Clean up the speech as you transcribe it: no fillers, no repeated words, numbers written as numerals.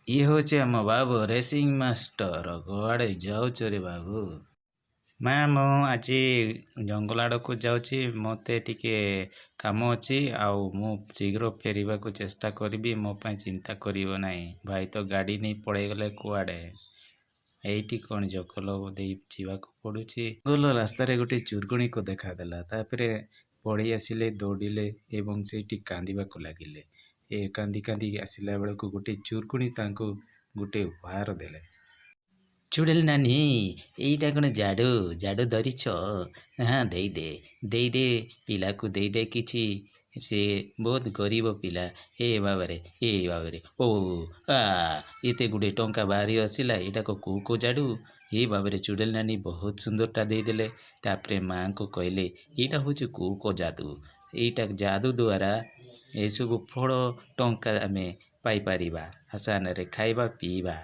ଇଏ ହେଉଛି ଆମ ବାବୁ ରେସିଂ ମାଷ୍ଟର। କୁଆଡ଼େ ଯାଉଛ ରେ ବାବୁ? ମା, ମୁଁ ଆଜି ଜଙ୍ଗଲ ଆଡ଼କୁ ଯାଉଛି, ମୋତେ ଟିକେ କାମ ଅଛି ଆଉ ମୁଁ ଶୀଘ୍ର ଫେରିବାକୁ ଚେଷ୍ଟା କରିବି। ମୋ ପାଇଁ ଚିନ୍ତା କରିବ ନାହିଁ। ଭାଇ ତ ଗାଡ଼ି ନେଇ ପଳେଇଗଲେ କୁଆଡ଼େ। ଏଇଠି କ'ଣ ଜଙ୍ଗଲ ଦେଇ ଯିବାକୁ ପଡ଼ୁଛି। ଜଙ୍ଗଲ ରାସ୍ତାରେ ଗୋଟେ ଚୁରଗୁଣିକୁ ଦେଖାଦେଲା। ତାପରେ ପଳେଇ ଆସିଲେ, ଦୌଡ଼ିଲେ ଏବଂ ସେଇଠି କାନ୍ଦିବାକୁ ଲାଗିଲେ। ଏ କାନ୍ଦି କାନ୍ଦି ଆସିଲା ବେଳକୁ ଗୋଟେ ଚୁରଗୁଣି ତାଙ୍କୁ ଗୋଟେ ଉପହାର ଦେଲେ। ଚୁଡ଼େଲ ନାନୀ, ଏଇଟା କ'ଣ ଝାଡ଼ୁ? ଝାଡ଼ୁ ଧରିଛ? ହଁ, ଦେଇଦେ, ଦେଇଦେ, ପିଲାକୁ ଦେଇଦେ କିଛି। ସେ ବହୁତ ଗରିବ ପିଲା। ଏ ବାବାରେ, ଏ ବାବାରେ, ଓ ଆ, ଏତେ ଗୁଡ଼ିଏ ଟଙ୍କା ବାହାରି ଆସିଲା। ଏଇଟାକ କୋଉ କୋଉ ଝାଡ଼ୁ? ଏ ବାବାରେ, ଚୁଡ଼େଲ ନାନୀ ବହୁତ ସୁନ୍ଦରଟା ଦେଇଦେଲେ। ତାପରେ ମାଆଙ୍କୁ କହିଲେ, ଏଇଟା ହେଉଛି କୋଉ କୋଉ ଯାଦୁ? ଏଇଟା ଯାଦୁ ଦ୍ୱାରା ଏସବୁ ଫଳ, ଟଙ୍କା ଆମେ ପାଇପାରିବା, ଆସାନରେ ଖାଇବା ପିଇବା।